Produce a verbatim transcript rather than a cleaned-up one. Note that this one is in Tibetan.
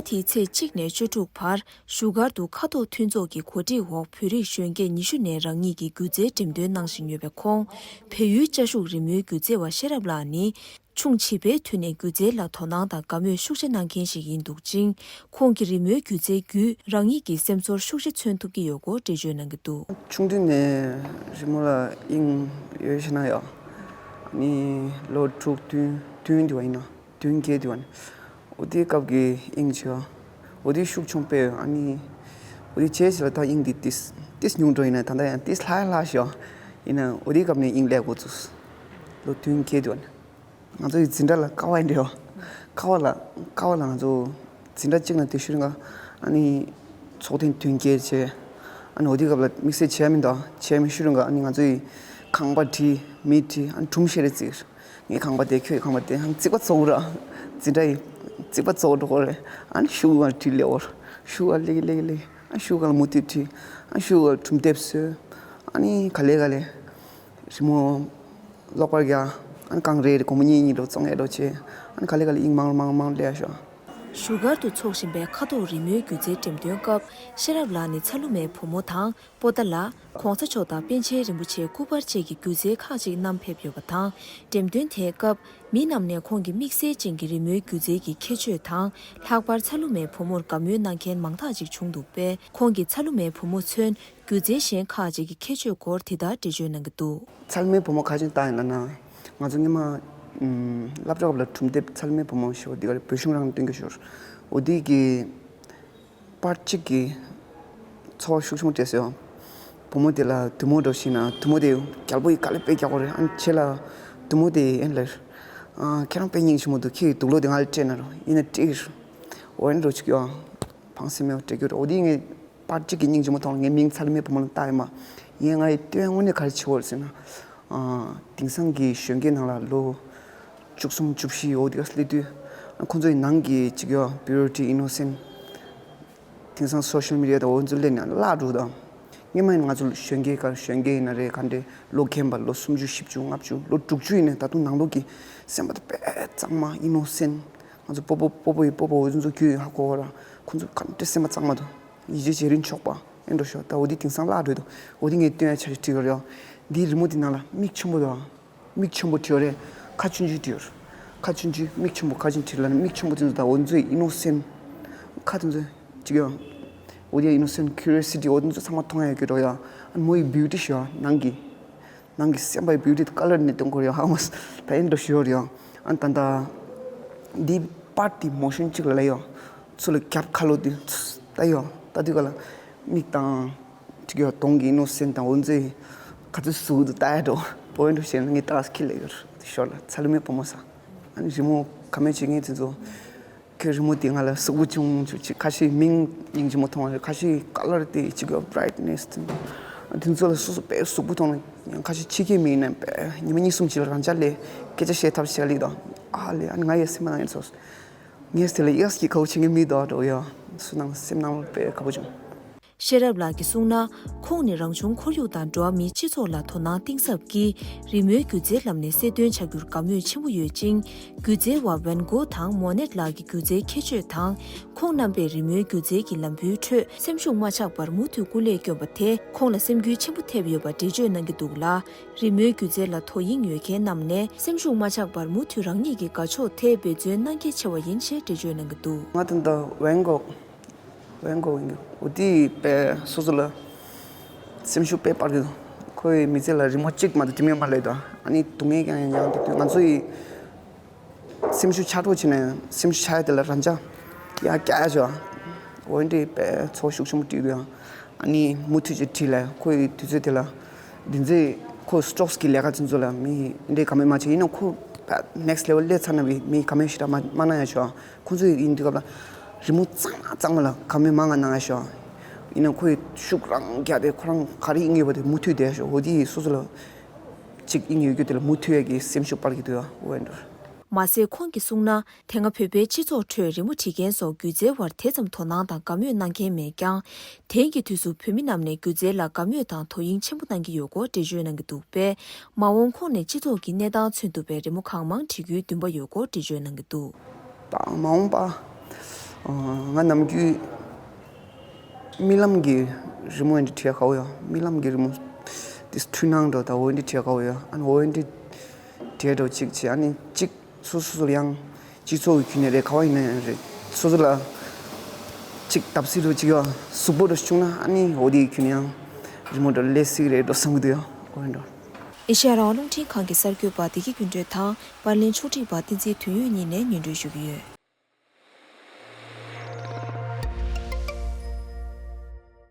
དེའི་ཚེས་གཅིག་ནས་བཅུ་དྲུག་བར་བཞུགས་སྒར་དུ་ཁ་ཐོག་མཐུན་ཚོགས་ཀྱི་གོ་སྒྲིག་འོག་བོད་རིགས་གཞོན་སྐྱེས་ཉི་ཤུ་ནས་རང་ཉིད་ཀྱི་སྒྱུ་རྩལ་འགྲེམས་སྟོན་གནང་བཞིན་ཡོད་པའི་ཁོང་། བལ་ཡུལ་ཅ་ཤུག་རི་མོའི་སྒྱུ་རྩལ་བ་ཤེས་རབ་ལགས་ནི། ཆུང་བྱིས་པའི་དུས་ནས་སྒྱུ་རྩལ་ལ་དོ་སྣང་དང་དགའ་མོས་ཤུགས་ཆེ་གནང་མཁན་ཞིག་ཡིན་འདུག་ཅིང་། ཁོང་གི་རི་མོའི་སྒྱུ་རྩལ་བརྒྱུད་རང་ཉིད་ཀྱི་སེམས་ཚོར་ཤུགས་ཆེ་མཚོན་ཐུབ་ཀྱི་ཡོད་སྐོར་འགྲེལ་བརྗོད་གནང་གི་འདུག། ཆུང་དུས་ནས་རི་མོ་ལ་དབྱིངས་ཡོད་ཤེ་ན་ཡོད། ནི་ལོ་དྲུག་བདུན་བདུན་དུ་བ་ཡིན་ན་བདུན་བརྒྱད་དུ་བ་ནི་འོ་དེའི་སྐབས་ཀྱི་དབྱིངས་ཆེ་བ། འོ་དེའི་ཤུགས་ཆུང་པས་ཨ་ནི་འོ་དེའི་བྱས་ཞེ་ལ་ད་དབྱིངས་འདི་ཏིས་ཏིས་ཉུང་འགྲོ་ཡིན་ན་ད་ལྟ་ཡང་ཏིས་ལྷག་ལྷག་ཤོག། ཡིན་ན་འོ་དེའི་སྐབས་ནས་དབྱིངས་ལས་འགོ་ཚུགས། ལོ་བདུན་བརྒྱད་དུ་བ་ནི། ང་ཚོ་ཡི་འཛིན་གྲྭ་ལ་ཀ་བ་ཡིན་འདྲ་བ། ཀ་བ་ལ་ཀ་བ་ལ་ང་ཚོ་འཛིན་གྲྭ་གཅིག་ན་དེ་ཤུ་རིང་ག་ཨ་ནི་ཚོགས་ཐེངས་བདུན་བརྒྱད་བྱས། ཨ་ནི་འོ་དེ་སྐབས་ལ་དམིགས་བསལ་བྱས་མི་འདུག་བྱས་མི་ཤུ་རིང་ག་ཨ་ནི་ང་ཚོ་ཡི་ཁང་པ་བྲིས་མི་བྲིས་ཨ་ནི་གྲུམ་ཤེས་རེ་བརྩིས། ངའི་ཁང་པ་དེ་ཁྱོད་ཡི་ཁང་པ་དེ་ཨ་ནི་རྩིག་པ་བཙོག་ར། འཛིན་གྲྭ་ཡི་རྩིག་པ་བཙོག་འགྲོ་གོ་རེ། ཨ་ནི་ཤུ་ག་བྲིས་ལེ་འོར་ཤུ་ག་ལེ་ལེ་ལེ་ཨ་ཤུ་ག་ལ་མུ་མཐུད་བྲིས། ཨ་ཤུ་ག་གྲུམ་དེབ་བཟོས། ཨ་ནི་ག་ལེ་ག་ལེ། རི་མོ་ལོག་པར་རྒྱག་ཨ་ནི་གང་རེ་རེ་སྒོར་མོ་གཉིས་གཉིས་འགྲོ་བཙོང་ཡས་འགྲོ་བྱེད། ཨ་ནི་ག་ལེ་ག་ལེ་དབྱིངས་མང་མང་མང་ལས་ཤོག། བཞུགས་སྒར་དུ་འཚོགས་བཞིན་པའི་ཁ་ཐོག་རི་མོའི་སྒྱུ་རྩལ་འགྲེམས་སྟོན་སྐབས་ཤེས་རབ་ལགས་ནི་ཚ་ལུ་མའི་བུ་མོ་དང་པོ་ཏཱ་ལ་༸གོང་ས་མཆོག་དང་པཎ་ཆེན་རིན་པོ་ཆེའི་སྐུ་པར་བཅས་ཀྱི་སྒྱུ་རྩལ་ཁག་ཅིག་བསྣམས་ཕེབས་ཡོད་པ་དང་། འགྲེམས་སྟོན་དེའི་སྐབས་མི་རྣམས་ནས་ཁོང་གི་དམིགས་བསལ་ཅན་གྱི་རི་མོའི་སྒྱུ་རྩལ་གྱི་ཁྱད་ཆོས་དང་། ལྷག་པར་ཚ་ལུ་མའི་བུ་མོར་དགའ་མོས་གནང་མཁན་མང་དག་ཅིག་བྱུང་འདུག་པས། ཁོང་གིས་ཚ་ལུ་མའི་བུ་མོ་མཚོན། སྒྱུ་རྩལ་གཞན་ཁག་ཅིག་གི་ཁྱད་ཆོས་སྐོར་དེ་ལྟར་འགྲེལ་བརྗོད་གནང་གི་འདུག། ཚ་ལུ་མའི་བུ་མོ་ག་ཅིག་བལྟ་ཡིན་ལབ་ན། ང་ཚོ་སྔོན་མ་ཨམ་སློབ་གྲྭ་སྐབས་ལ་གྲུམ་དེབ་ཚ་ལུ་མའི་བུ་མོ་ཞེས་པ་འདི་ག་རེ་བོད་གཞུང་རང་ནས་བཏོན་གྱི་ཞོར། འོ་དེ་གི་པར་གཅིག་གི་ཚོར་བ་ཤུགས་ཆེན་པོ་སྤྲད་སོང་། བུ་མོ་དེ་ལ་དུ་མོ་འགྲོ་ཤེས་ན་དུ་མོ་དེ་རྒྱལ་པོ་ཡི་དཀའ་ལས་དཔེ་རྒྱག་གོ་རེད། ཨ་ནི་ཁྱེད་ལ་དུ་མོ་དེ་ཨེ་ལེར། ཨ་ཁྱེད་རང་དཔེ་སྙིང་རྗེ་མོ་འདུག། ཁྱེད་ཀྱི་དུག་ལོག་དེ་ང་ལ་སྤྲད་ན་རོ་ཡིན་ན་སྤྲད་ཀྱི་རེད། འོ་ཨེ་འགྲོ་ཅིག་ཡོང་། ཕངས་སེམས་མེད་པ་སྤྲད་རྒྱུ་རེད། འོ་དེ་ངས་པར་གཅིག་གི་སྙིང་རྗེ་མོ་མཐོང་ལ་ངའི་མིང་ཚ་ལུ་མའི་བུ་མོ་ལ་བཏགས་ཡོད་མ། ཡིན་ང་ཡི་སྟོན་དངོས་གནས་ག་རེ་བྱེད་འོར་ཟེར་ན། ཨ་དེང་སང་གི་གཞོན་སྐྱེས་ནང་ལ་ལོ་བཅུ་གསུམ་བཅུ་བཞི་འོ་དེ་ག་སླེབས་དུས། ཨ་ཁོང་ཚོ་ཡི་ནང་གི་གཅིག་ཡོད་purity innocent། དེང་སང་social media་དང་འོ་ཚོ་སླེབས་ནས་བརླག་འགྲོ་དང་། སྔོན་མ་ཡིན་ང་ཚོ་གཞོན་སྐྱེས་ག་གཞོན་སྐྱེས་ཡིན་ན་རེད། ག་འདྲས་ལོ་རྒན་པ་ལོ་སུམ་ཅུ་བཞི་བཅུ་ལྔ་བཅུ་ལོ་དྲུག་ཅུ་ཡིན་ནས་ད་དུང་ནང་ལོགས་ཀྱི་སེམས་པ་དེ་དཔེ་གཙང་མ་innocent། ང་ཚོ་སྤོ་བོ་སྤོ་བོ་ཡི་སྤོ་བོ་འོ་ཚོ་རྒྱུས་ཡིན་ཧ་གོ་བ་ར། ཁོང་ཚོ་ག་འདྲས་སེམས་པ་གཙང་མ་དང་། ཡིད་ཆེས་བྱེད་རིན་ཆོག་པ་ཨེ་འགྲོ་ཤོག། ད་འོ་དེ་དེང་སང་བརླག་འགྲོ་དང་། འོ་དེ་ངས་སྟོན་ཡ་ཆ་ཞིག་བྲིས་ག་རེད། འདིའི་རི་མོ་དེ་ནང་ལ་མིག་ཆེན་པོ་དང་། མིག་ཆེན་པོ་བྲིས་རེད། ཁ་ཆུང་ཆུང་བྲིས་རེད། ཁ་ཆུང་ཆུང་མིག་ཆེན་པོ་ཁ་ཆེན་བྲིས་ལ་ནི་མིག་ཆེན་པོ་དེ་ཚོ་དང་འོ་ཚོའི་innocent། ཁ་དེ་ཚོ་ཅིག་ཡང་། འོ་དེ་innocent curiosity འོ་དེ་ཚོ་ཚང་མ་མཐོང་ཡ་གི་རོ་ཡ། ཨ་མོ་ཡི་beauty ཤོ་ནང་གི། ནང་གི་སེམས་པའི་beauty དེ་color ནས་སྟོན་དགོས་རེད་ཧ་མ་སོ། ད་ཡིན་འགྲོ་ཤོར་ཡང་། ཨ་ད་ད། འདི་པར་དེ་motion གཅིག་ལ་ལ་ཡོ། ཚུར་ལ་རྒྱབ་ཁ་ལོ་དེ་ད་ཡོ། ད་དུས་ག་ལ་མིག་དང་། ཅིག་ཡོད་གདོང་གི་innocent དང་འོ་ཚོའི་ག་ཚོད་གཟུགས་དུ་ལྟ་ཡ་འགྲོ་པོ་ཡིན་འགྲོ་ཞེས་ངས་ལྟ་ཁྱི་ལས་ཡོད་ཤོར་ལ་ཚ་ལུ་མའི་བུ་མོ་ས། ཨ་ནི་རི་མོ་ག་མེད་ཅིག་ངས་དེ་ཚོ་ཁྱོད་རི་མོ་དེ་ང་ལ་གཟུགས་པོ་ཆུང་ཆུང་ཅིག་ཁ་ཤས་མིང་སྙིང་རྗེ་མོ་མཐོང་བ་རེད། ཁ་ཤས་color དེ་ཅིག་ཡོད་brightness དེ་དེ་ཚོ་ལ་སོ་སོ་དཔེ་གཟུགས་པོ་མཐོང་ན་ཡང་ཁ་ཤས་ཕྱི་སྐྱེས་མི་ཡིན་ན་དཔེ་ཉི་མ་གཉིས་གསུམ་ཅིག་ལ་རང་ཅག་ལས་སྐད་ཆ་བཤད་ཐབས་བྱེད་ལེགས་དང་ཨ་ལས་ཨ་ནི་ང་ཡི་སེམས་ནང་ཡིན་སོ། ངས་དེ་ལ་གཡས་ཀྱི་ཁའུ་ཆེ་ངའི་མི་དོ་འགྲོ་ཡ་སུ་ནང་སེམས་ནང་དཔེ་དགའ་པོ་བྱུང་། ཤེས་རབ་ལགས་ཀྱིས་གསུངས་ན། ཁོང་ནི་རང་བྱུང་ཁོར་ཡུག་དང་འགྲོ་བ་མིའི་སྤྱི་ཚོགས་ལ་དོ་སྣང་གཏིང་ཟབ་ཀྱིས་རི་མོའི་སྒྱུ་རྩལ་ལམ་ནས་གསལ་སྟོན་བྱ་རྒྱུར་དགའ་མོས་ཆེན་པོ་ཡོད་ཅིང་། སྒྱུ་རྩལ་བ་ཝན་གོ་དང་མོ་ནེད་ལགས་ཀྱི་སྒྱུ་རྩལ་ཁྱད་ཆོས་དང་། ཁོང་རྣམ་པས་རི་མོའི་སྒྱུ་རྩལ་གྱི་ལམ་བུའི་ཁྲོད་སེམས་ཤུགས་མ་ཆག་པར་མུ་མཐུད་སྐུ་ལས་བསྐྱོན་པ་དེས་ཁོང་ལ་སེམས་འགུལ་ཆེན་པོ་ཐེབས་ཡོད་པ་འགྲེལ་བརྗོད་གནང་གི་འདུག་ལ། རི་མོའི་སྒྱུ་རྩལ་ལ་དོ་དབྱིངས་ཡོད་མཁན་རྣམས་ནས་སེམས་ཤུགས་མ་ཆག་པར་མུ་མཐུད་རང་ཉིད་ཀྱི་དགའ་ཕྱོགས་དེ་འབད་བརྩོན་གནང་གལ་ཆེ་བ་ཡིན་ཞེས་འགྲེལ་བརྗོད་གནང་གི་འདུག། ང་ད་ལྟ་ཝན་གོག་ཝན་གོག་ཡིན། འོ་དེ་དཔེ་སོ་སོ་ལ་སེམས་ཤུགས་དཔེ་སྤར་གི་འདུག། ཁོའི་མི་ཚེ་ལ་རི་མོ་གཅིག་མ་གཏོགས་འགྲིམ་ཡོད་མ་རེད་དོ། ཨ་ནི་སྡུག་བསྔལ་ཀྱང་ཡང་ཡང་དེ་དུས་ང་ཚོ་ཡི་སེམས་ཤུགས་ཆག་གྲོགས་བྱས་ནས་སེམས་ཤུགས་ཆག་ཡ་དེ་ལ་རང་ཅག་ཡ་རྒྱག་ཡ་བྱོས། འོ་འདྲའི་དཔེ་ཚོར་ཤུགས་ཆེན་པོ་སྤྲད་འདུག་ཡང་། ཨ་ནི་མུ་མཐུད་ཅིག་བྲིས་ལ་ཁོའི་དུས་ཚོད་དེ་ལ། འདི་ཚོས་ཁོ་སི་ཊོག་སི་གི་ལས་ཀ་ཚོ་ཚོ་ལ་མི་འདྲའི་ཀ་མེད་མ་བྱས་ཡིན་ན་ཁོ་next level སླེབས་ཚར་ན་བི་མི་ཀ་མེད་ཞེ་དྲག་མ་མ་གནང་ཡ་ཆོག། ཁོ་ཚོ་ཡིན་དུས་སྐབས་ལ་རི་མོ་གཙང་མ་གཙང་མ་ལ་ཀ་མེད་མ་ང་གནང་ཡ་ཆོག། ཡིན་ན་ཁོས་ཤུགས་རང་རྒྱག་དེ་ཁོ་རང་ག་རེ་ཡིན་ཡོད་པ་དེ་མུ་མཐུད་བསྡད་ཡ་ཆོག། འོ་དེ་སོ་སོ་ལ་ཅིག་ཡིན་ཡོད་རྒྱུ་དེ་ལ་མུ་མཐུད་ཡ་གི་སེམས་ཤུགས་སྤར་གི་འདུག་ཡ། འོ་ཡིན་འགྲོ། མ་ཟད་ཁོང་གིས་གསུངས་ན། དེ་སྔ་བོད་པའི་སྤྱི་ཚོགས་ཁྲོད་རི་མོ་བྲིས་མཁན་སོགས་སྒྱུ་རྩལ་བར་དེ་ཙམ་དོ་སྣང་དང་དགའ་མོས་གནང་མཁན་མེད་ཀྱང་། དེང་གི་དུས་སུ་བོད་མི་རྣམས་ནས་སྒྱུ་རྩལ་ལ་དགའ་མོས་དང་དོ་དབྱིངས་ཆེན་པོ་གནང་གི་ཡོད་སྐོར་འགྲེལ་བརྗོད་གནང་གི་འདུག་པས། མ་འོངས་ཁོང་ནས་སྤྱི་ཚོགས་ཀྱི་གནས་སྟངས་མཚོན་ཐུབ་པའི་རི་མོ་གང་མང་བྲིས་རྒྱུའི་འདུན་པ་ཡོད་སྐོར་འགྲེལ་བརྗོད་གནང་གི་འདུག། ད་མ་འོངས་པ། ང་ནམ་རྒྱུན་རྨི་ལམ་གྱི་རི་མོ་འདི་བྲིས་ཁ་བོ་ཡོད། རྨི་ལམ་གྱི་རི་མོ་དེ་འཁྲུལ་སྣང་འགྲོ་ད་འོ་འདི་བྲིས་ཁ་བོ་ཡོད། ཨ་ནི་འོ་འདི་བྲིས་འགྲོ་གཅིག་བྱས། ཨ་ནི་གཅིག་སོ་སོ་སོ་ལ་ཡང་སྤྱི་ཚོགས་ཀྱི་ཁྱོན་ནས་རེད། ག་བ་ཡིན་ན་ཡང་རེད། སོ་སོ་ལ་གཅིག་བརྡབ་གསིག་འགྲོ་གཅིག་ཡོད་གཟུགས་པོ་འགྲོ་བྱུང་ན་ཨ་ནི་འོ་དེའི་ཁྱོན་ནས་ཡང་རི་མོ་འགྲོ་ལས་སྲིད་རེད་འགྲོ་བསམ་གྱི་འདུག་ཡོད་འོ་འགྲོ། ཨེ་ཤ་ཡ་རང་དབང་རླུང་འཕྲིན་ཁང་གི་གསར་འགོད་པ་བདེ་སྐྱིད་ཀུན་གྲོལ་དང་པར་ལེན་ཕྱོགས་སྒྲིག་པ་བསྟན་འཛིན་དོན་ཡོད་གཉིས་ནས་སྙན་སྒྲོན་ཞུ་གི་ཡོད།